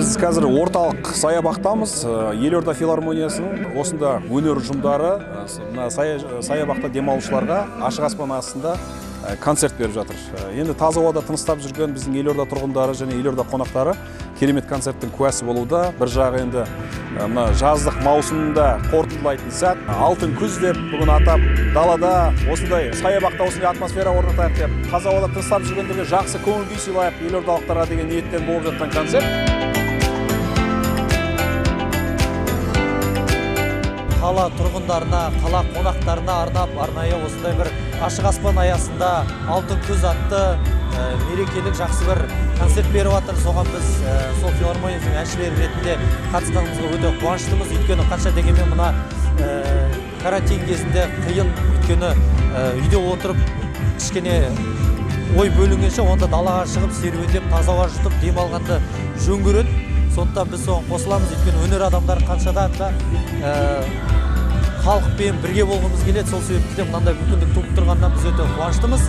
Біз қазір орталық саябақтамыз, Елорда филармониясының осында өнер ұжымдары мына саябақта демалушыларға ашық аспан астында концерт беріп жатыр. Енді таза ауада тыныстап жүрген біздің елорда тұрғындары және елорда қонақтары керемет концерттің куәсі болуда. Бір жағы енді мына жаздық маусымда қорытындылайтын сәт, алтын күз деп бүгін атап, далада осындай саябақта осындай атмосфера орнатайық деп, таза ауада тыныстап жүргендерге жақсы көңіл күй сыйлайық елордалықтарға деген ниеттен болып жатқан концерт. Қала тұрғындарына, қала қонақтарына арнап арнайы осындай бір ашық аспан аясында алтын күз атты мерекелік жақсы бір концерт беріп жатыр. Соған біз сол филармонияның әншілері ретінде қатысқанымызға өте қуаныштымыз. Өйткені қанша дегенмен мына карантин кезінде қиын, өйткені үйде отырып кішкене ой бөлінгенше онда далаға шығып серуендеп, таза ауа жұтып демалғанды жөн көреді. Сондықтан біз соған қосыламыз, өйткені өнер адамдары қаншадан да халықпен бірге болғымыз келеді. Сол себепті де мынандай мүмкіндік туып тұрғанына біз өте қуаныштымыз.